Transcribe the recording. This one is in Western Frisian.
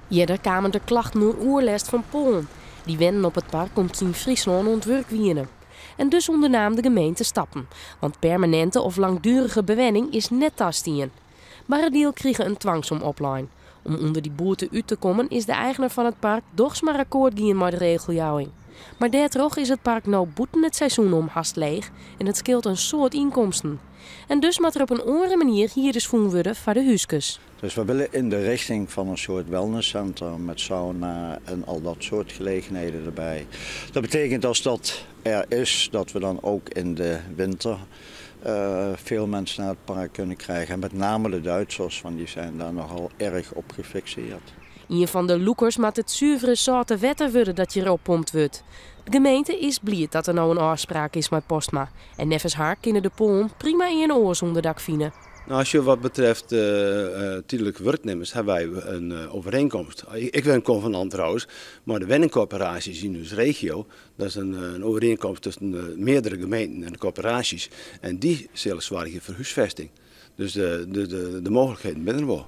Earder kamen der klachten oer oerlêst fan Poalen. Dy wennen op it park om't se yn Fryslân oan it wurk wiene. En dus ûndernaam de gemeente stappen, want permaninte of langduerige bewenning is net tastien. Barradiel krige in twangsom oplein. Om ûnder dy boete út te kommen is de eigner fan it park dochs mar akkoart gien mei de regeljouwing. Mar dêrtroch is it park no bûten it seizoen om hast leech en dat skeelt in soad ynkomsten. En dus moat der op in oare manier hierders fûn wurde foar de húskes. Dus we willen in de richting van een soort wellnesscenter met sauna en al dat soort gelegenheden erbij. Dat betekent als dat er is, dat we dan ook in de winter veel mensen naar het park kunnen krijgen. En met name de Duitsers, want die zijn daar nogal erg op gefixeerd. Ien fan de lûkers moat it suvere sâlte wetter wurde dat hjir oppompt wurdt. De gemeente is bliid dat der no in ôfspraak is mei Postma. En neffens har kinne de Poalen prima earne oars ûnderdak fine. Nou, als je wat betreft tydlike wurknimmers hawwe wy in overeenkomst. Ek wer in konvenant trouwens, mei de wenningkorporaasjes yn ús regio. Dat is in oerienkomst tusken meardere gemeenten en de korporaasjes. En dy sille soargje foar húsfesting. Dus de mooglikheden binne der wol.